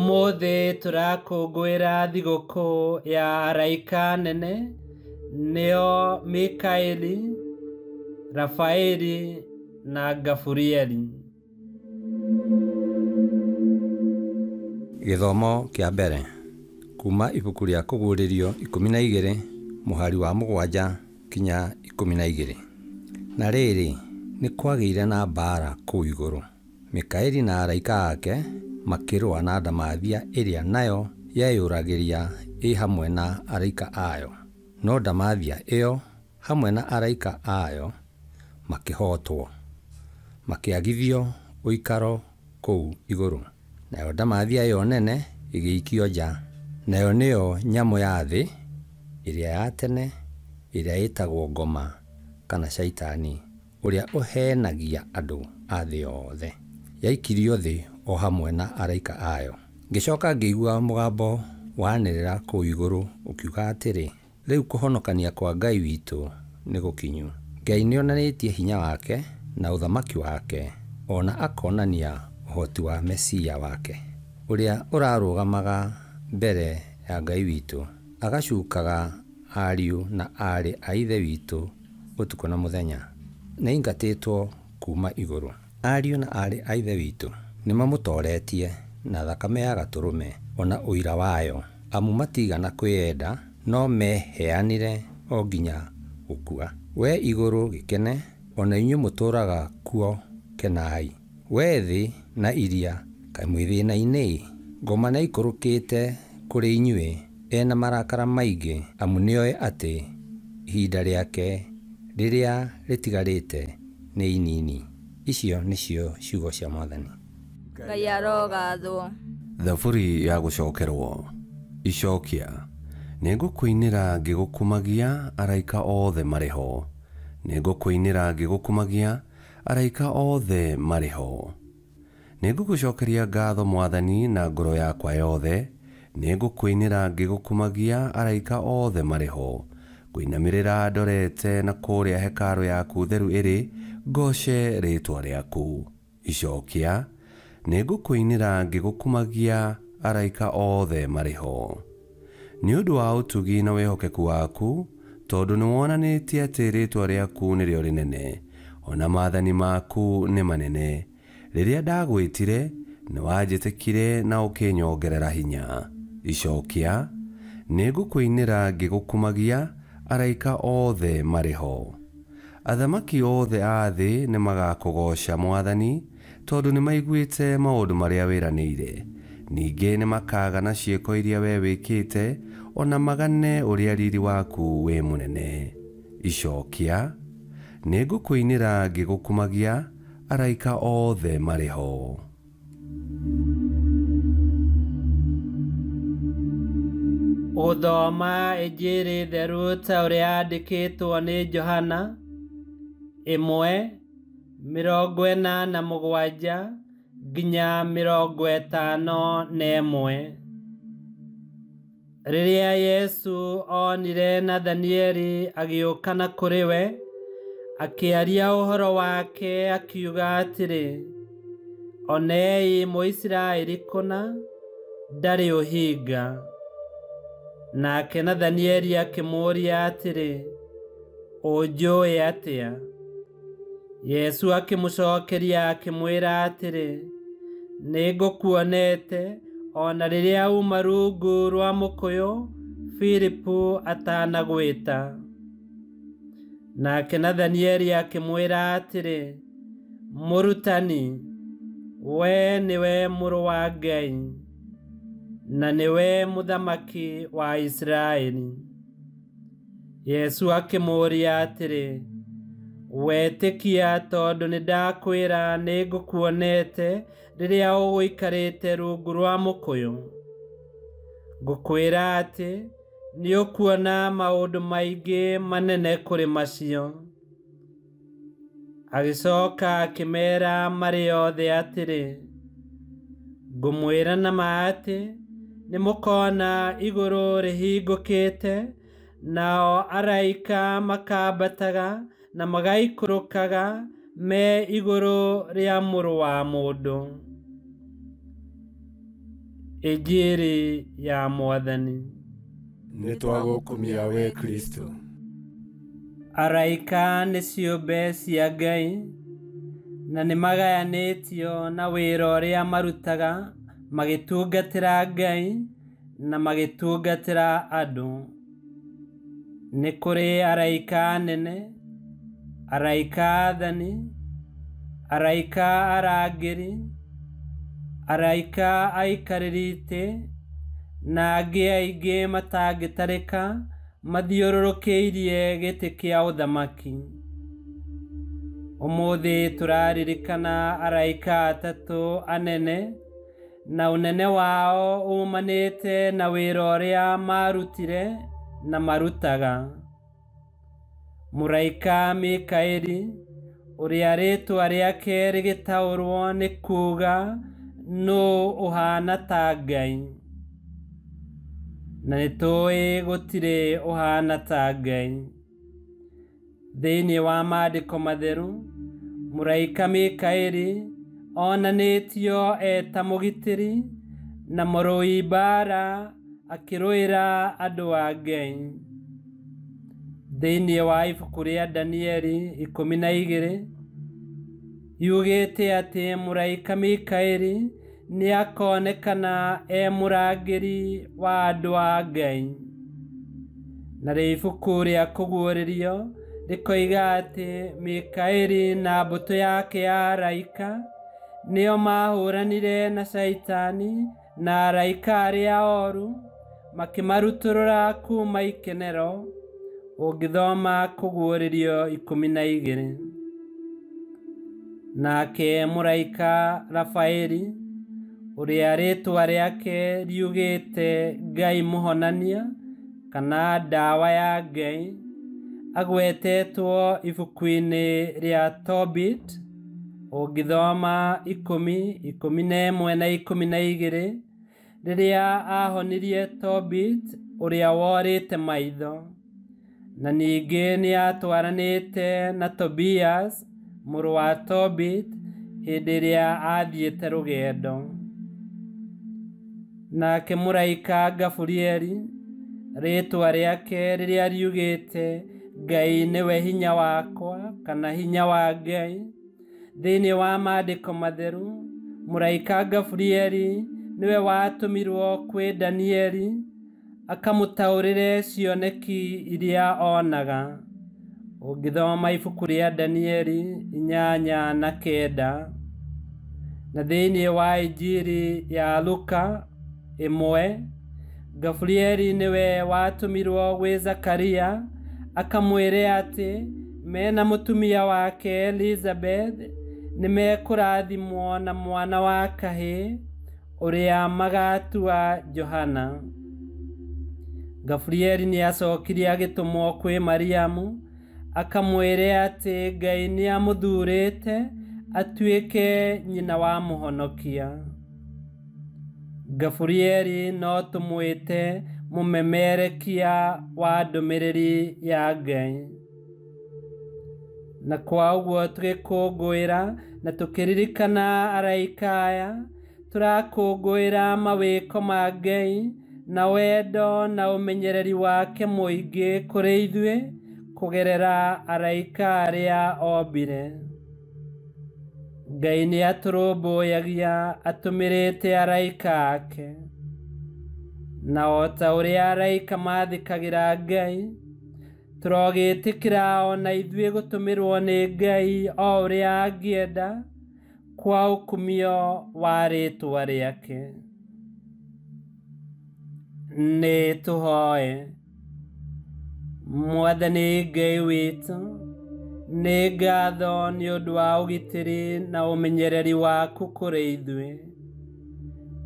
Ũmũthĩ tũrakũngũĩra thigũkũ ya araika nene, nĩo Mikaeli, Rafaeli na Gaburieli. Gĩthomo kĩa mbere kuma ibuku rĩa Kũguũrĩrio 12 mũhari wa 7 kinya 12. Na rĩrĩ, nĩ kwagĩire na mbaara kũu igũrũ. Mikaeli na araika ake makĩrũa na ndamathia ĩrĩa nayo yeyũragĩria ĩ hamwe na araika ayo. No ndamathia ĩyo hamwe na araika ayo makĩhootwo, makĩagithio ũikaro kũu igũrũ. Nayo ndamathia ĩyo nene ĩgĩikio nja, nayo nĩyo nyamũ ya thĩ ĩrĩa ya tene, ĩrĩa ĩtagwo ngoma kana Shaitani, ũrĩa ũheenagia andũ a thĩ yothe. Yaikirio thĩ o hamwe na araika ayo. Ngĩcoka ngĩigua mũgambo wanĩrĩra kũu igũrũ ũkiuga atĩrĩ, rĩu kũhonokania kwa Ngai witũ nĩ gũkinyu. Ngai nĩonanĩtie hinya wake na ũthamaki wake, o na akonania ũhoti wa Mesia wake, ũrĩa ũrarũgamaga mbere ya Ngai witũ, agacukaga ariũ na aarĩ a Ithe witũ ũtukũ na mũthenya. Nĩaingatĩtwo kuma igũrũ. Ariũ na aarĩ a Ithe witũ nĩmamũtoretie na thakame ya Gatũrũme o na ũira wayo, amu matigana kwĩyenda, no meheanire o nginya gũkua. We igũrũ gĩkene, o na inyuĩ mũtũũraga kuo kenai. We thĩ na iria, kaĩ mwĩ thĩna-inĩ? Ngoma nĩaikũrũkĩte kũrĩ inyuĩ ena marakara maingĩ, amu nĩoĩ atĩ ihinda rĩake rĩrĩa rĩtigarĩte nĩ inini. Icio nĩcio ciugo cia Mwathani. Ngai arogathwo. Thaburi ya gũcokerwo. Icokia. Nĩngũkũinĩra ngĩgũkumagia, araika othe marĩ ho. Nĩngũkũinĩra ngĩgũkumagia, araika othe marĩ ho. Nĩngũgũcokeria ngatho Mwathani na ngoro yakwa yothe. Nĩngũkũinĩra ngĩgũkumagia, araika othe marĩ ho. Ngũinamĩrĩra ndorete na kũrĩa hekarũ yaku theru ĩrĩ, ngoce rĩĩtwa rĩaku. Icokia. Nĩngũkũinĩra ngĩgũkumagia, araika othe marĩ ho. Nĩ ũndũ wa ũtugi na wĩhokeku waku, tondũ nĩwonanĩtie atĩ rĩĩtwa rĩaku nĩrĩo rĩnene, o na maathani maku nĩ manene. Rĩrĩa ndagwĩtire, nĩwanjĩtĩkire na ũkĩnyongerera hinya. Icokia. Nĩngũkũinĩra ngĩgũkumagia, araika othe marĩ ho. Athamaki othe a thĩ nĩmagakũgooca Mwathani, tondũ nĩmaiguĩte maũndũ marĩa wĩranĩire. Ningĩ nĩmakagana ciĩko iria we wĩkĩte, o na magane ũrĩa riri waku wĩ mũnene. Icokia. Nĩngũkũinĩra ngĩgũkumagia, araika othe marĩ ho. Gũthoma Injiri theru ta ũrĩa yandĩkĩtwo nĩ Johana 1:47 nginya 51. Rĩrĩa Yesu onire Nathanieli agĩũka na kũrĩ we, akĩaria ũhoro wake akiuga atĩrĩ, onei Mũisiraeli kũna, ndarĩ ũhinga. Nake Nathanieli akĩmũũria atĩrĩ, ũnjũĩ atĩa? Yesu akĩmũcokeria akĩmwĩra atĩrĩ, nĩngũkuonete o na rĩrĩa uma rungu rwa mũkũyũ Filipu atanagwĩta. Nake Nathanieli akĩmwĩra atĩrĩ, Mũrutani, we nĩwe Mũrũ wa Ngai, na nĩwe Mũthamaki wa Isiraeli. Yesu akĩmũũria atĩrĩ, wetĩkia tondũ nĩndakwĩra nĩngũkuonete rĩrĩa ũgũikarĩte rungu rwa mũkũyũ? Ngũkwĩra atĩ nĩũkuona maũndũ maingĩ manene kũrĩ macio. Agĩcoka akĩmeera marĩ othe atĩrĩ, ngũmwĩra na ma atĩ nĩmũkona igũrũ rĩhingũkĩte, nao araika makambataga na magaikũrũkaga me igũrũ rĩa Mũrũ wa Mũndũ. Injiri ya Mwathani. Nĩtwagũkumia we Kristo. Araika nĩ ciũmbe cia Ngai na nĩmagayanĩtio na wĩra ũrĩa marutaga magĩtungatĩra Ngai na magĩtungatĩra andũ. Nĩ kũrĩ araika anene, araika aathani, araika arangĩri, araika aikarĩri itĩ, na angĩ aingĩ matangĩtarĩka mathiũrũrũkĩirie gĩtĩ kĩa ũthamaki. Ũmũthĩ tũraririkana araika atatũ anene na ũnene wao umanĩte na wĩra ũrĩa marutire na marutaga. Mũraika Mikaeli, ũrĩa rĩĩtwa rĩake rĩgĩtaũrwo nĩ kuuga nũũ ũhaana ta Ngai, na nĩtũĩ gũtirĩ ũhaana ta Ngai. Thĩinĩ wa maandĩko matheru, mũraika Mikaeli onanĩtio eta mũgitĩri na mũrũi mbaara akĩrũĩra andũ a Ngai. Thĩinĩ wa ibuku rĩa Danieli 12 yugĩte atĩ mũraika Mikaeli nĩakonekana e mũrangĩri wa andũ a Ngai. Narĩo ibuku rĩa Kũguũrĩrio rĩkoiga atĩ Mikaeli na mbũtũ yake ya araika nĩo mahũranire na Shaitani na araika arĩa oru makĩmarutũrũra kuma ikenero. Ũngĩthoma Kũguũrĩrio 12. Nake mũraika Rafaeli, ũrĩa rĩĩtwa rĩake riugĩte Ngai mũhonania kana ndawa ya Ngai, agwetetwo ibuku-inĩ rĩa Tobit. Ũngĩthoma 10, 11 na 12, rĩrĩa ahonirie Tobit ũrĩa worĩte maitho, na ningĩ nĩatwaranĩte na Tobias mũrũ wa Tobit hĩndĩ ĩrĩa aathiĩte rũgendo. Nake mũraika Gaburieli, rĩĩtwa rĩake rĩrĩa riugĩte Ngai nĩwe hinya wakwa kana hinya wa Ngai, thĩinĩ wa maandĩko matheru, mũraika Gaburieli nĩwe watũmirwo kwĩ Danieli akamũtaũrĩre cioneki iria onaga. Ũngĩthoma ibuku rĩa Danieli 8 na 9, na thĩinĩ wa Injiri ya Luka 1, Gaburieli nĩwe watũmirwo gwĩ Zakaria akamwĩre atĩ mena mũtumia wake Elizabeth nĩmekũrathimwo na mwana wa kahĩĩ ũrĩa magatua Johana. Gaburieli nĩacokire agĩtũmwo kwĩ Mariamu akamwĩre atĩ Ngai nĩamũthurĩte atuĩke nyina wa mũhonokia. Gaburieli no tũmwĩte mũmemerekia wa ndũmĩrĩri ya Ngai. Na kwa ũguo tũgĩkũngũĩra na tũkĩririkana araika aya, tũrakũngũĩra mawĩko ma Ngai na wendo na ũmenyereri wake mũingĩ kũrĩ ithuĩ kũgerera araika arĩa ombire. Ngai nĩatũrũmbũyagia atũmĩrĩte araika ake, na o ta ũrĩa araika mathĩkagĩra Ngai, tũrogĩtĩkĩra ona ithuĩ gũtũmĩrwo nĩ Ngai o ũrĩa angĩenda kwa ũkumio wa rĩĩtwa rĩake. Nĩ tũhoe. Mwathani Ngai witũ, nĩ ngatho nĩ ũndũ wa ũgitĩri na ũmenyereri waku kũrĩ ithuĩ.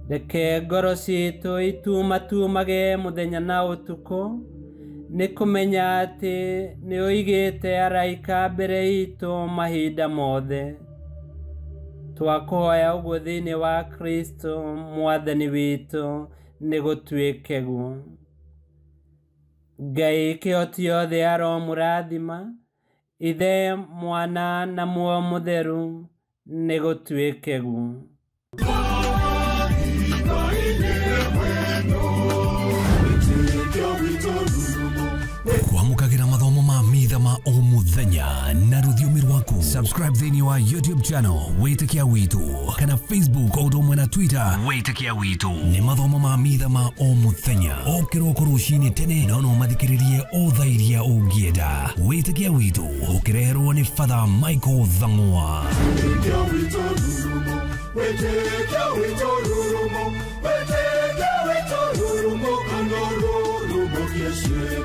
Reke ngoro ciitũ itumatumage mũthenya na ũtukũ, nĩ kũmenya atĩ nĩ ũigĩte araika mbere itũ mahinda mothe. Twakũhoya ũguo thĩinĩ wa Kristo Mwathani witũ, nĩ gũtuĩke guo. Ngai kĩhoti yothe aromũrathima, Ithe, Mwana na Muoyo Mũtheru, nĩ gũtuĩke guo. ma o muthenya na rũthiomi rwaku. Subscribe thĩinĩ wa YouTube channel Wĩtĩkia Witũ kana Facebook o ũndũ ũmwe na Twitter Wĩtĩkia Witũ. Nĩ mathomo ma mitha ma o mũthenya o kĩroko rũcinĩ tene, no no mathikĩrĩrie o thaa iria ũngĩenda. Wĩtĩkia Witũ ũkĩreherwo nĩ Father Michael Thang'wa. Wĩtĩkia witũ rurumo, wĩtĩkia witũ rurumo, kana rurumo kĩci.